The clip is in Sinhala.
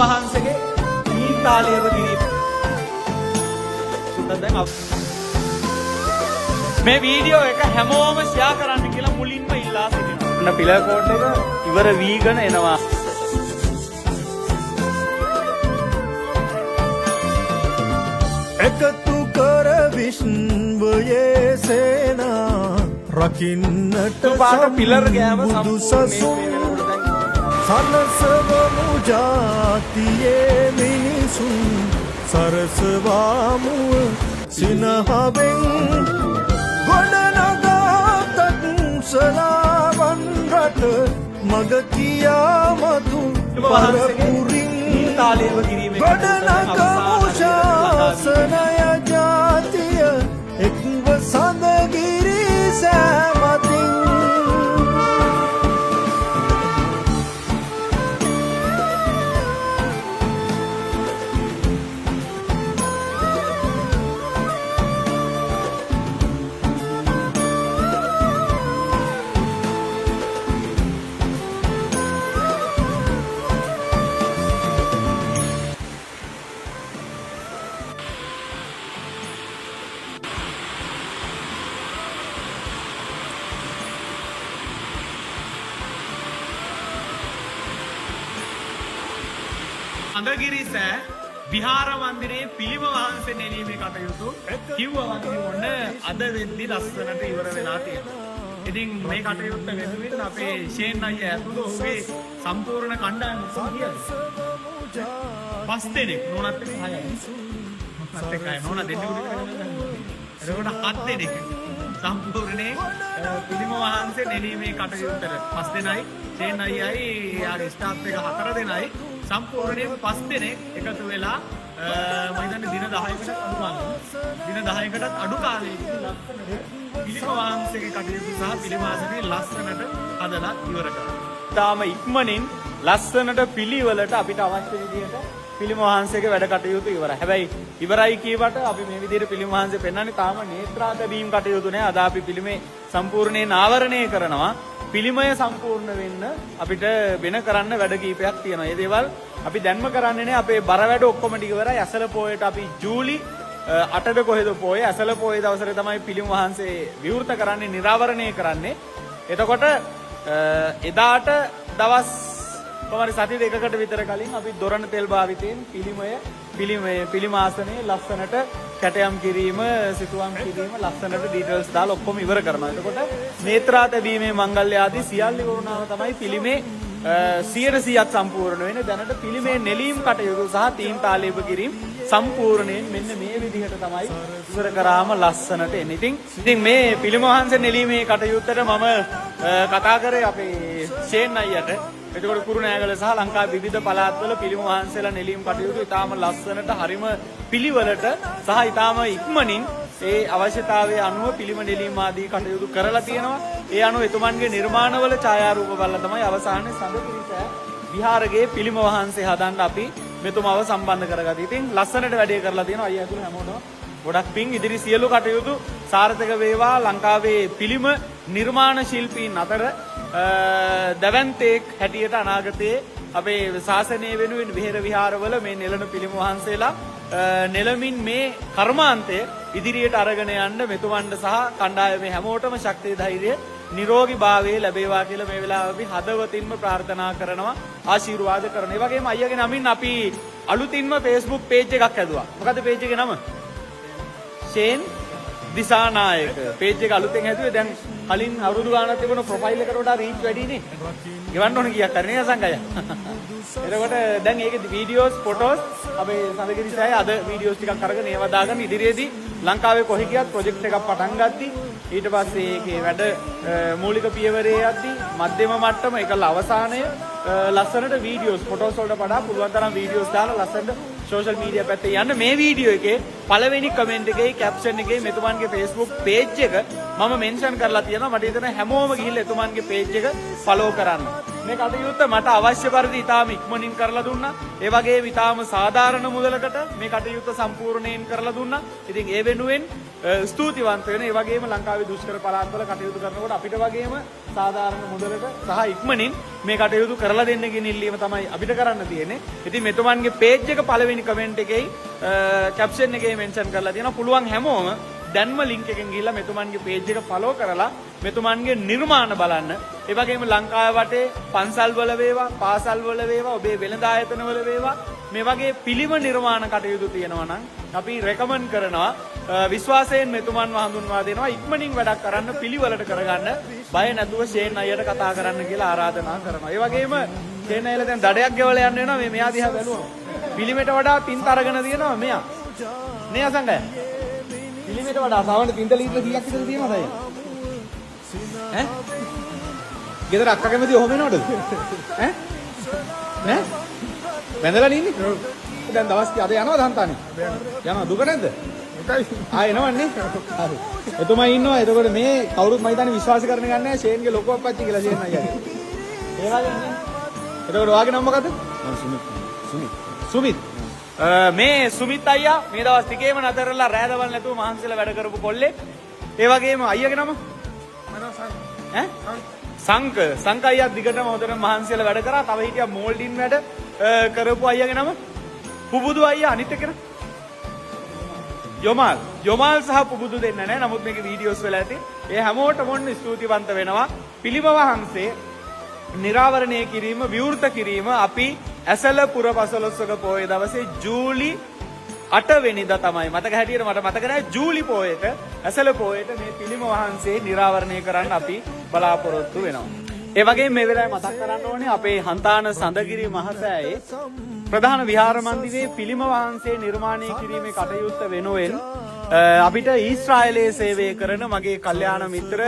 වහන්සේගේ තීන්තාලේව කිරීම. දැන් මේ වීඩියෝ එක හැමෝම ෂෙයා කරන්න කියලා මුලින්ම ඉල්ලා සිටිනවා. ඔන්න පිලර් කෝඩ් එක ඉවර වීගෙන එනවා. එකතු කර විශ්වයේ සේනා රකින්නට පාට පිලර් ගෑම සම්බුදු සම්පූර්ණයෙන් සසුන් මේ වෙනකොට දැන් සනසවමු ජාතියේ මිනිසුන් සරසවාමුව සිනහවෙන් ගොඩනගාතත් සලාවන් රට මග කියා මතු පරපුරින් තීන්තාලේව කිරීමේ ගොඩනගමු ශාසනය ජාතිය එක්ව සඳගිරි සෑමතින්. අඳගිරි සෑ විහාර මන්දිරයේ පිළිම වහන්සේ නෙලීමේ කටයුතු කිව්වා වගේ ඔන්න අද වෙද්දි ලස්සනට ඉවර වෙලා තියෙනවා. ඉතින් මේ කටයුත්ත වෙනුවෙන් අපේ ෂේන් අයියා ඇතුළු ඔහුගේ සම්පූර්ණ කණ්ඩායම ඔක්කොම කීයද? පස් දෙනෙක්, නෝනත් එක්ක හයයි. නෝනත් එක්ක හයයි. නෝනා දෙන්නෙකුට විතර ගන්න. එතකොට හත් දෙනෙක් සම්පූර්ණයෙන් පිළිම වහන්සේ නෙලීමේ කටයුත්තට පස් දෙනයි, ෂේන් අයියයි එයාගේ ස්ටාෆ් එක හතර දෙනයි, සම්පූර්ණයෙන් පස් දෙනෙක් එකතු වෙලා මම හිතන්නේ දින 10කටත් අඩු කාලයක, දින 10කටත් අඩු කාලයකදී ලස්සනට පිළිම වහන්සේගේ කටයුතු සහ පිළිම ආසනේ ලස්සනට හදලා ඉවර කරා. තාම ඉක්මනින් ලස්සනට පිළිවෙලට අපිට අවශ්‍ය විදිහට පිළිම වහන්සේගේ වැඩ කටයුතු ඉවරයි. හැබැයි ඉවරයි කියවට අපි මේ විදිහට පිළිම වහන්සේ පෙන්වන්නේ තාම නේත්‍රා තැබීම් කටයුතු නෑ. අද අපි පිළිමේ සම්පූර්ණයෙන් ආවරණය කරනවා. පිළිමය සම්පූර්ණ වෙන්න අපිට වෙන කරන්න වැඩ කීපයක් තියෙනවා. ඒ දේවල් අපි දැන්ම කරන්නේ නෑ. අපේ බර වැඩ ඔක්කොම ටික ඉවරයි. ඇසල පොයට අපි ජූලි 8ද කොහෙද පොය, ඇසල පොය දවසට තමයි පිළිම වහන්සේ විවෘත කරන්නේ, නිරාවරණය කරන්නේ. එතකොට එදාට දවස් කොහමරි සති දෙකකට විතර කලින් අපි දොරණ තෙල් භාවිතයෙන් පිළිමය පිළිමාසනේ ලස්සනට කැටයම් කිරීම, සිතුවම් කිරීම, ලස්සනට ඩීටේල්ස් දාලා ඔක්කොම ඉවර කරනවා. එතකොට නේත්‍රා තැබීමේ මංගල්‍ය ආදී සියල්ල ඉවර වුණාම තමයි පිළිමේ 100%ක් සම්පූර්ණ වෙන්නේ. දැනට පිළිමේ නෙලීම් කටයුතු සහ තීන්තාලේප කිරීම සම්පූර්ණයෙන් මෙන්න මේ විදිහට තමයි ඉවර කරාම ලස්සනට එන්නේ. ඉතින් මේ පිළිම වහන්සේ නෙලීමේ කටයුත්තට මම කතා කරේ අපේ ෂේන් අයියට. එතකොට කුරුණෑගල සහ ලංකාවේ විවිධ පළාත්වල පිළිම වහන්සේලා නෙලීම් කටයුතු ඉතාම ලස්සනට හරිම පිළිවෙලට සහ ඉතාම ඉක්මනින් ඒ අවශ්‍යතාවය අනුව පිළිම නෙලීම් ආදී කටයුතු කරලා තියෙනවා. ඒ අනුව එතුමන්ගේ නිර්මාණවල ඡායාරූප බලලා තමයි අවසානයේ සඳකිරිසෑ විහාරගේ පිළිම වහන්සේ හදන්න අපි මෙතුමාව සම්බන්ධ කරගත්තේ. ඉතින් ලස්සනට වැඩේ කරලා තියෙනවා. අයියා ඇතුළු හැමෝටම ගොඩක් පිං. ඉදිරි සියලු කටයුතු සාර්ථක වේවා. ලංකාවේ පිළිම නිර්මාණ ශිල්පීන් අතර දැවැන්තෙක් හැටියට අනාගතයේ අපේ ශාසනය වෙනුවෙන් විහෙර විහාරවල මේ නෙලන පිළිම වහන්සේලා නෙලමින් මේ කර්මාන්තය ඉදිරියට අරගෙන යන්න මෙතුමන්ට සහ කණ්ඩායමේ හැමෝටම ශක්තිය, ධෛර්යය, නිරෝගී භාවය ලැබේවා කියලා මේ වෙලාව අපි හදවතින්ම ප්‍රාර්ථනා කරනවා, ආශිර්වාද කරනවා. ඒ වගේම අයියාගේ නමින් අපි අලුතින්ම Facebook page එකක් හැදුවා. මොකද්ද page එකේ නම? ෂේන් දිසානායක. පේජ් එක අලුතෙන් හැදුවේ. දැන් කලින් අවුරුදු ගාණක් තිබුණ ප්‍රොෆයිල් එකට වඩා රීච් වැඩි නේ. ගෙවන්න ඕන කීයක් හරි නේද සංගය? එතකොට දැන් ඒකේ වීඩියෝස්, ෆොටෝස් අපේ සඳගිරි සෑය අද වීඩියෝස් ටිකක් අරගෙන ඒවා දාගන්න. ඉදිරියේදී ලංකාවේ කොහෙ ගියත් ප්‍රොජෙක්ට් එකක් පටන් ගද්දි, ඊට පස්සේ ඒකේ වැඩ මූලික පියවරේ යද්දි, මධ්‍යම මට්ටම, ඒකල අවසානය ලස්සනට වීඩියෝස්, ෆොටෝස් වලට වඩා පුළුවන් තරම් වීඩියෝස් දාලා ලස්සනට සෝෂල් මීඩියා පැත්තේ යන්න. මේ වීඩියෝ එකේ පළවෙනි කමෙන්ට් එකේ කැප්ෂන් එකේ මෙතුමන්ගේ Facebook page එක මම මෙන්ෂන් කරලා තියෙනවා. මට හිතෙනවා හැමෝම ගිහිල්ලා එතුමන්ගේ පේජ් එක ෆලෝ කරන්න. මේ කටයුත්ත මට අවශ්‍ය පරිදි ඉතාම ඉක්මනින් කරලා දුන්නා. ඒ වගේම ඉතාම සාධාරණ මුදලකට මේ කටයුත්ත සම්පූර්ණයෙන් කරලා දුන්නා. ඉතින් ඒ වෙනුවෙන් ස්තුතිවන්ත වෙන. ඒ වගේම ලංකාවේ දුෂ්කර පළාත්වල කටයුතු කරනකොට අපිට වගේම සාධාරණ මුදලට සහ ඉක්මනින් මේ කටයුතු කරලා දෙන්න කියන ඉල්ලීම තමයි අපිට කරන්න තියෙන්නේ. ඉතින් මෙතුමන්ගේ පේජ් එක පළවෙනි කමෙන්ට් එකේ කැප්ෂන් එකේ මෙන්ෂන් කරලා තියෙනවා. පුළුවන් හැමෝම දැන්ම ලින්ක් එකෙන් ගිහිල්ලා මෙතුමන්ගේ පේජ් එක ෆලෝ කරලා මෙතුමන්ගේ නිර්මාණ බලන්න. ඒ වගේම ලංකාව වටේ පන්සල් වල වේවා, පාසල් වල වේවා, ඔබේ වෙළඳ ආයතන වල වේවා, මේ වගේ පිළිම නිර්මාණ කටයුතු තියෙනවා නම් අපි රෙකමන්ඩ් කරනවා, විශ්වාසයෙන් මෙතුමන්ව හඳුන්වා දෙනවා, ඉක්මනින් වැඩක් කරන්න, පිළිවෙලට කරගන්න, බය නැතුව ෂේන් අයියට කතා කරන්න කියලා ආරාධනා කරනවා. ඒ වගේම ෂේන් අයියලා දැන් දඩයක් ගෙවලා යන්න වෙනවා මේ මෙයා දිහා බැලුවම. පිළිමෙට වඩා තින්ත අරගෙන තියෙනවා මෙයා. නේ අසංගය? පිළිමෙට වඩා සාමාන්‍ය තින්ත ලීටර 100ක් විතර තියෙනවද අයියා? ඈ? ගෙදර අක්කා කැමති ඔහොම එනවටද? ඈ? නෑ? වැඳලා ඉන්නේ? දැන් දවස් කී අද යනවද හන්තානේ? යනවා. දුක නැද්ද? ආ එනවන්නේ. හරි. එතුමා ඉන්නවා. එතකොට මේ කවුරුත් මම හිතන්නේ විශ්වාස කරන්න ගන්නේ නැහැ ෂේන්ගේ ලොකු අප්පච්චි කියලා ෂේන් අයියාගේ. ඒ වගේ නේ. එතකොට ඔයාගේ නම මොකද්ද? මම සුමිත්. සුමිත්. සුමිත්. මේ සුමිත් අයියා මේ දවස් ටිකේම නතරලා රෑ දවල් නැතුව මහන්සිලා වැඩ කරපු කොල්ලෙක්. ඒ වගේම අයියාගේ නම? ඈ? සංක. සංක අයියා දිගටම හොඳට මහන්සිලා වැඩ කරා. තව හිටියා මෝල්ඩින් වැඩ කරපු අයියාගේ නම? පුබුදු අයියා. අනිත් එක්කන? යොමාල්. යොමාල් සහ පුබුදු දෙන්න නෑ. නමුත් මේකේ වීඩියෝස් වෙලා ඇති. ඒ හැමෝටම ඔන්න ස්තුතිවන්ත වෙනවා. පිළිම වහන්සේ නිරාවරණය කිරීම, විවෘත කිරීම අපි ඇසල පුර පසළොස්වක පෝය දවසේ ජූලි 8 වෙනිදා තමයි. මතක හැටියට මට මතක නෑ, ජූලි පෝයට, ඇසල පෝයට මේ පිළිම වහන්සේ නිරාවරණය කරන්න අපි බලාපොරොත්තු වෙනවා. ඒ වගේම මේ වෙලාවේ මතක් කරන්න ඕනේ අපේ හන්තාන සඳගිරි මහසෑයේ ප්‍රධාන විහාර මන්දිරයේ පිළිම වහන්සේ නිර්මාණය කිරීමේ කටයුත්ත වෙනුවෙන් අපිට ඊශ්‍රායලයේ සේවය කරන මගේ කල්යාණ මිත්‍ර